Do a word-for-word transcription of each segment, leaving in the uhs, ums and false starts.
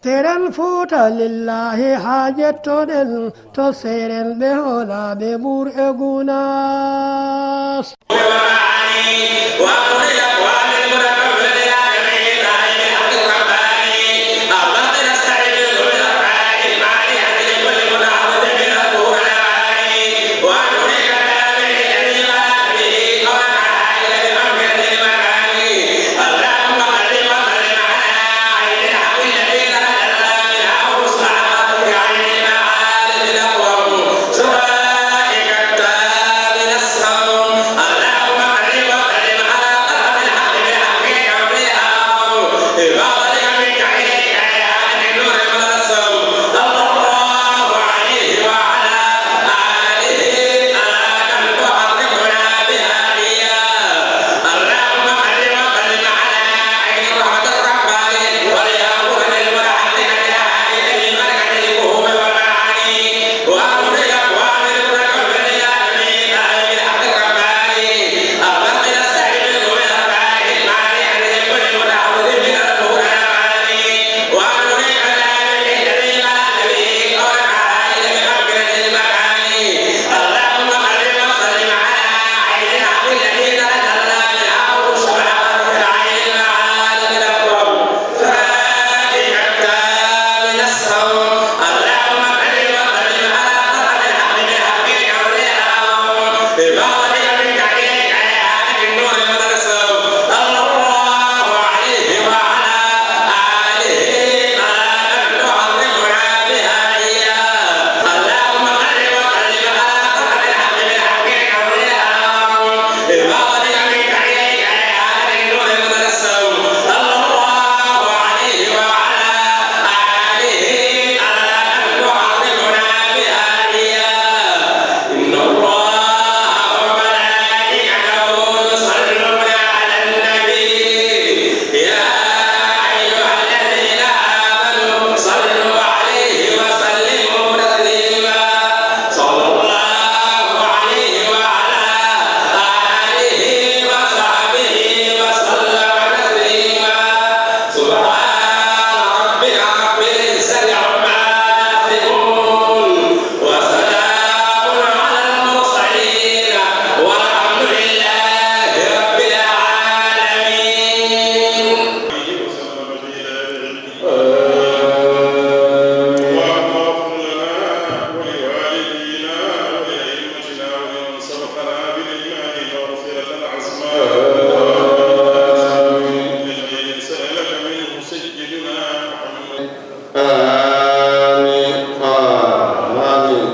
Teren Fuuta lillaahi haa jettoɗen to seerenɓe hoolaaɓe Buur e Gunaas. اللهم اغفر لنا ولوالدينا ولأئمتنا ولمن سبقنا بالإيمان واغفر لنا أزواجنا الذين سألك منه سيدنا محمد. آمين. آمين.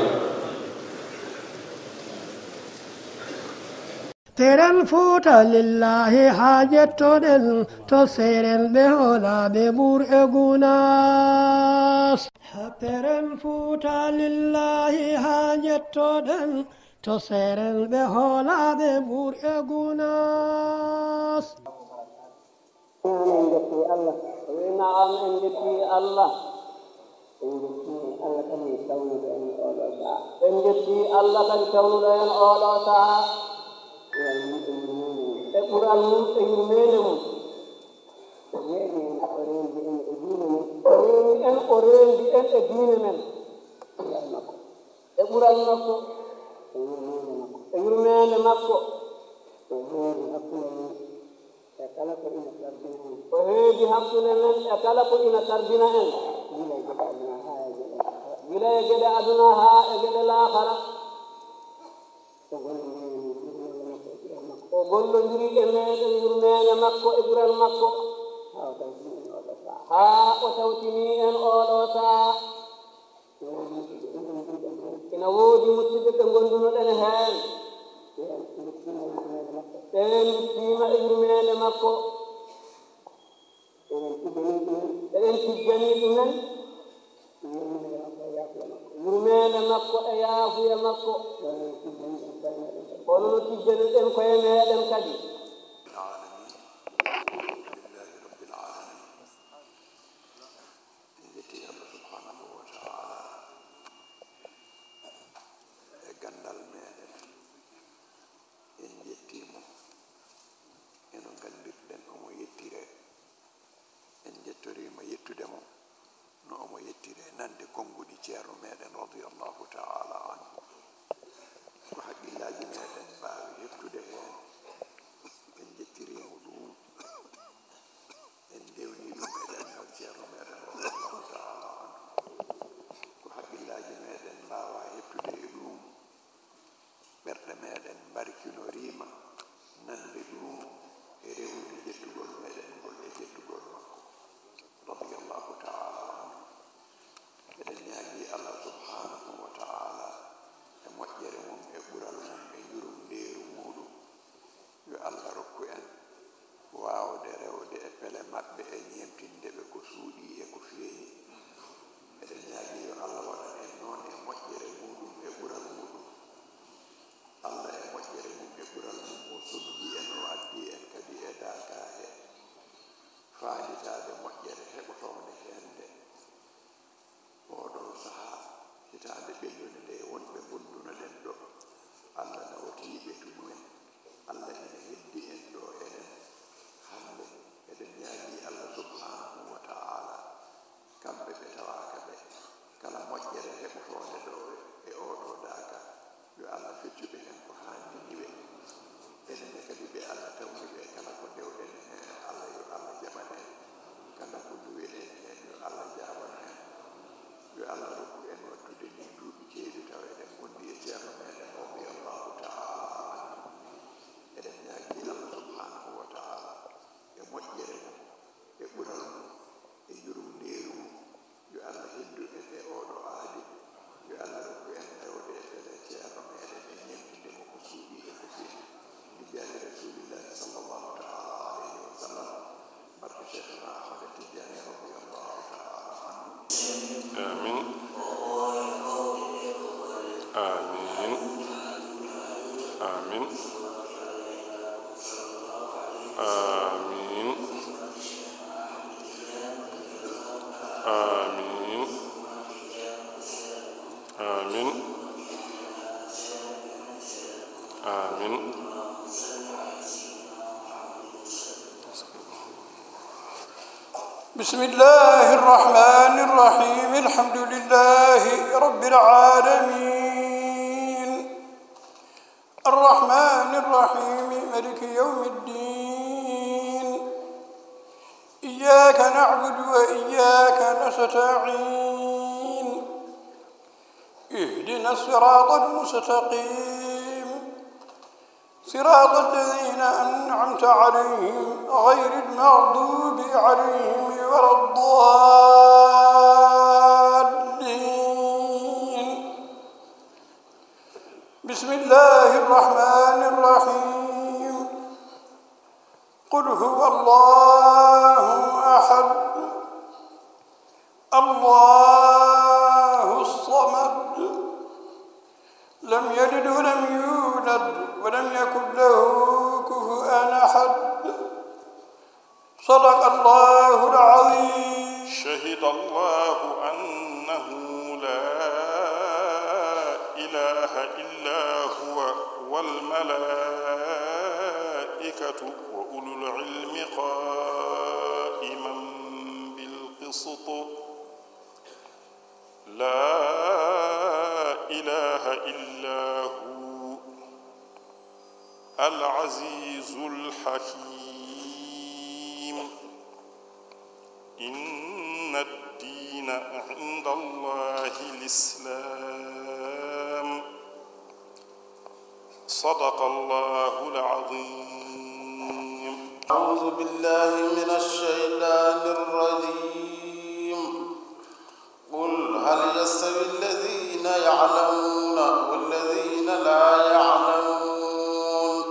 Teren Fuuta lillaahi haa jettoɗen to seerenɓe hoolaaɓe Buur e Gunaas. Teren Fuuta lillaahi haa jettoɗen to seerenɓe hoolaaɓe Buur e Gunaas. Naam, en njetti Allah. O wi'i, naam, en njetti Allah. En njetti Allah kadi tawnuɗo en oɗo saha. En njetti Allah kadi tawnuɗo en oɗo saha. Ɓural mum e yurmeende mum. E ɓural mum e yurmeende mum. O yeeni en, o reendi en e diine men. O yeeni en, o reendi en e diine men. Ɓural makko. E ɓural makko. E yurmeende makko. E yurmeende makko. O heedi hakkunde men e kala ko ina tardina en. O heedi hakkunde men e kala ko ina tardina en. Gila e geɗe aduna haa e geɗe laakhara. Gila e geɗe aduna haa e geɗe laakhara. O gollondiri e meeɗen yurmeende makko e ɓural makko. O gollondiri e meeɗen yurmeende makko e ɓural makko. Haa o tawtini en oɗo saha. Haa o tawtini en oɗo saha. Ina woodi musidɓe ɓe ngondunoɗen heen. Ɓeen nduttiima e yurmeende makko. Eɗen tijjanii ɗumen. Yurmeende makko e yaafuya makko. Kono no tijjaniɗen koye meeɗen kadi. العالمين. الحمد لله رب العالمين. En njetti Allah subhanahu wa ta'ala e ganndal meeɗen. En njetti mo e no nganndirɗen omo yettiree. En njettoriima yettude mo nande konnguɗi Ceerno meɗen radiyallahu ta'ala anhu. Ko haqqillaaji meɗen mbaawi heɓtude heen, en njettirii mo ɗum, en ndewnii ɗum e ɗemngal Ceerno meɗen radiyallahu ta'ala anhu. Ko haqqillaaji meɗen mbaawaa heɓtude e ɗum, ɓerɗe meɗen mbarkinoriima nande ɗum e rewrude jettugol meɗen ngol e jettugol makko radiyallahu ta'ala anhu. Eɗen ñaagii Allah subhanahu wa ta'ala e moƴƴere mum e ɓural mum e yurmeende muuɗum, yo Allah rokku en waawde rewde e pele maɓɓe e ñeemtinde ɓe ko suuɗii e ko feeñi. Eɗen ñaagii yo Allah waɗan en noon e moƴƴere muuɗum e ɓural muuɗum. Allah e moƴƴere mum e ɓural mum o soddi en, o addi en kadi e daakaahe faanditaade moƴƴere heɓotoonde heen nde. Ooɗoo sahaa, hitaande ɓennunde nde wonɓe ngonduno-ɗen ɗo, Allah nawtii ɓe, tumu en. Allah ina heddi en ɗo enen hannde. Eɗen ñaagii Allah subhanahu wa ta'ala, kamɓe ɓe tawaaka ɓe, kala moƴƴere heɓotoonde ɗo e ooɗoo daaka, yo Allah feccu ɓe heen ko haanjini ɓe. Enen ne kadi ɓe Allah tawni ɓe, kala ko ndewɗen heen, Allah yo Allah jaɓan en. Kala ko nduwɗen heen, yo Allah jaaban en. Yo Allah rokku en waɗtude ɗii duuɓi keewɗi tawa eɗen ngondi e Ceerno meɗen radiyallahu ta'ala anhu. Eɗen ñaagii Allah subhanahu wa ta'ala e moƴƴere mum, e ɓural mum, e yurmeende mum, yo Allah heddu en e ooɗoo aadi. Yo Allah rokku en rewde e pele Ceerno meɗen e ñeemtinde mo ko suuɗii e ko feeñi. Bi jaahi Rasulillahi sallallahu ta'ala alayhi wa sallam. Barke Cheikhna Ahmad Tidiane radiyallahu ta'ala anhu. Amin. Amin. Amin. Amin. Amin. Amin. Amin. بسم الله الرحمن الرحيم. الحمد لله رب العالمين. الرحمن الرحيم. ملك يوم الدين. إياك نعبد وإياك نستعين. اهدنا الصراط المستقيم. صراط الذين أنعمت عليهم غير المغضوب عليهم ولا الضالين. بسم الله الرحمن الرحيم. قل هو الله أحد. الله الصمد. لم يلد ولم يولد ولم يكن له كفوا أحد. صدق الله العظيم. شهد الله أنه لا إله إلا هو والملائكة وأولو العلم قائما بالقسط. لا إله إلا هو العزيز الحكيم. إن الدين عند الله الإسلام. صدق الله العظيم. أعوذ بالله من الشيطان الرجيم. قل هل يستوي الذين يعلمون والذين لا يعلمون؟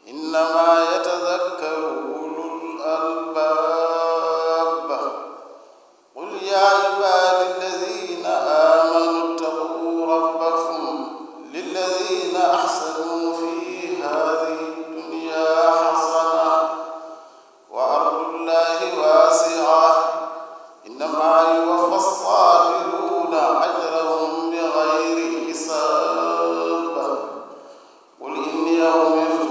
إنما يتذكر أولو الألباب. قل يا عبادي الذين آمنوا اتقوا ربكم للذين أحسنوا في هذه الدنيا حسنة وأرض الله واسعة إنما يوفى الصابرون أجرهم بغير حساب. قل إني أمرت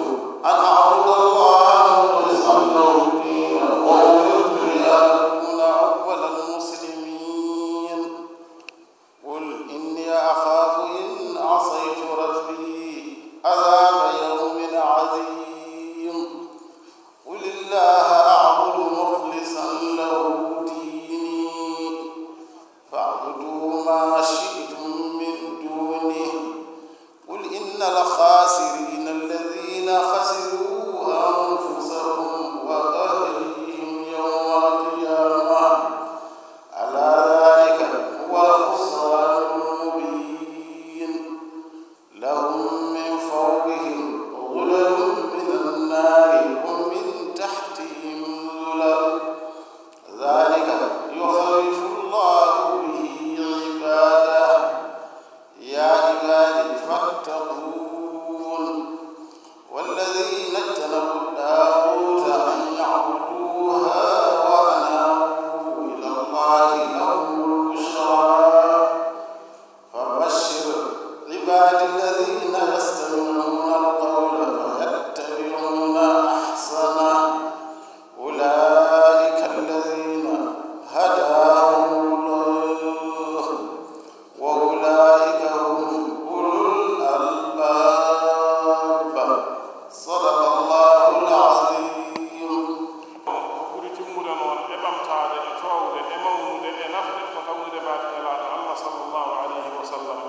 أن أعبد الله مخلصا له الدين وأمرت لأن أكون أول المسلمين. E nafde ko tawnude baade Nelaaɗo Allah sallallahu alayhi wa sallam.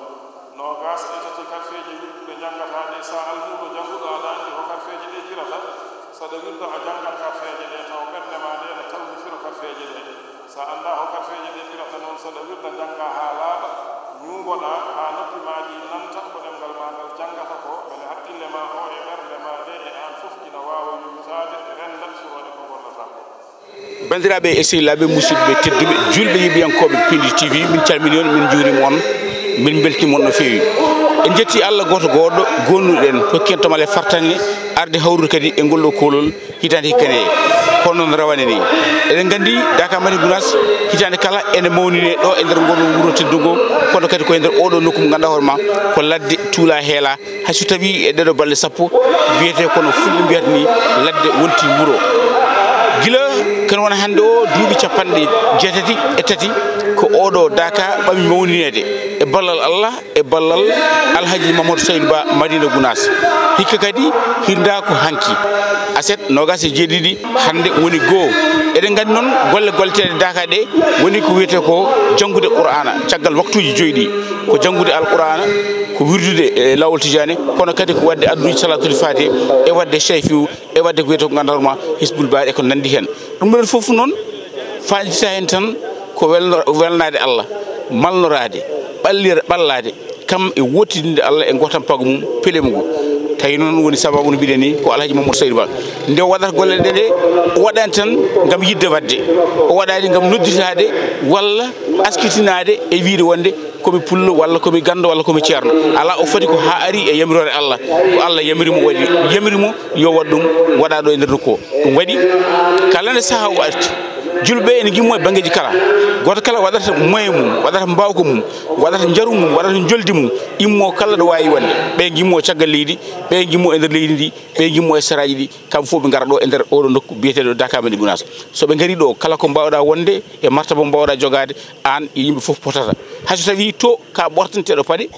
Noogaas e tati karfeeje wirdude njanngataa ɗe, so a almuuɗo jannguɗo aɗa anndi ko karfeeje ɗe jirata, saɗa wirda a janngat karfeeje ɗe taw ɓernde ma nde ene tawni firo karfeeje ɗe. So a anndaa ko karfeeje ɗe pirata noon, saɗa wirda njanngaa haa laaɓa, ñuuboɗaa haa noppi ma ɗi nanta ko ɗemngal ma ngal janngata ko, mbele haqqille ma o e ɓernde ma nde e aan fof ina waawa yuwitaade, rennda, suroode ko ngolloɗaa ko. Banndiraaɓe e sehilaaɓe, musidɓe tedduɓe, juulɓe, yeeɓiyankooɓe Pindi T V, min calminii on, min njuuriima on, min mbeltiima on no feewi. En njetti Allah gooto goɗɗo, gonnuɗen, hokki en tamale fartaŋŋe, arde hawrude kadi e ngol ɗo koolol hitaande hikkanee. Kono noon rawane ni. Eɗen nganndi Daka Madi Gunaas hitaande kala ene mawninee ɗo e nder ngol wuro teddungo, kono kadi ko e nder oɗo nokku mo ngannduɗaa hoore ma ko ladde tuula heela. Hay so tawii e ɗeɗo balɗe sappo wiyetee kono fulɓe mbiyata ni ladde wonti wuro. Gila ken wona hannde o duuɓi capanɗe jeetati e tati ko oɗo Daka ɓami mawnineede e ballal Allah, e ballal Alhaji Mamadou Saydou Ba Madina Gunaas. Hikka kadi hirnda ko hanki aset noogaas e jeeɗiɗi hannde woni goo. Eɗen nganndi noon golle golleteeɗe Daka ɗe woni ko wiyetee ko janngude Qur'aana caggal waktuuji joyi ɗi, ko janngude Alqur'aana, ko wirdude e laawol tijaani, kono kadi ko waɗde adduuji salaatul faatiha e waɗde chayfiyu e waɗde ko wiyetee ko ngannduɗaa ma hisbul baari e ko nanndi heen. Ɗum ɗoon fof noon faandita heen tan ko welno-, welnaade Allah, malnoraade, ɓallira-, ɓallaade kam e wottidinde Allah e gootampaagu mum, pelemu ngu. Tawi noon woni sababu no mbiɗen ni ko Alhaji Mamadou Saydou Ba. Nde o waɗata golle ɗe ɗe, o waɗaani tan ngam yiɗde waɗde. O waɗaani ngam nodditaade walla askitinaade e wiyde wonde ko mi pullo walla ko mi ganndo walla ko mi ceerno. Alaa, o foti ko haa ari e yamiroore Allah. Ko Allah yamiri mo waɗi, yamiri mo yo waɗ ɗum, waɗa ɗo e nder nokku o. Ɗum waɗi kala nde sahaa o arti, julɓe ɓe ene ngimmo e banngeeji kala. Gooto kala waɗata moyen mum, waɗata mbaawka mum, waɗata njaru mum, waɗata njoldi mum, immo kala ɗo waawi wonde. Ɓe ngimmo caggal leydi, ɓe ngimmo e nder leydi ndi, ɓe ngimmo e saraaji ɗi, kamɓe fof ɓe ngara ɗo e nder oɗo nokku biyeteeɗo Daka Madi Gunaas. So ɓe ngarii ɗo, kala ko mbaawɗaa wonde e martaba mo mbaawɗaa jogaade, aan e yimɓe fof potata. Hay so tawii to ka ɓortanteeɗo paɗe,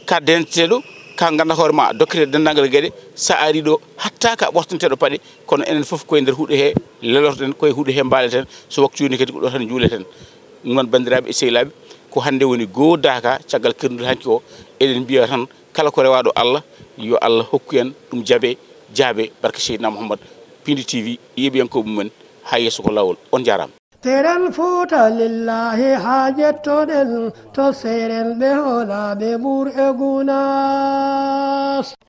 ka denteteeɗo, ka ngannduɗaa hoore ma a dokkete denndaangal geɗe, so a arii ɗo, hatta ka ɓortanteeɗo paɗe, kono enen fof koye nder huɗo he lelorɗen, koye huɗo he mbaaleten, so waktu yoni kadi ko ɗo tan njuuleten. Ɗum noon, banndiraaɓe e sehilaaɓe, ko hannde woni goo Daka caggal kerndudel hanki o, eɗen mbiya tan kala ko rewaaɗo Allah, yo Allah hokku en ɗum jaabe, jaabe, barke Seydina Muhammad. Pindi T V, yeeɓiyankooɓe mum en, haa yeeso ko laawol. On njaaraama. Teren Fuuta lillaahi haa jettoɗen, to seeren ɓe hoolaaɓe Buur e Gunaas.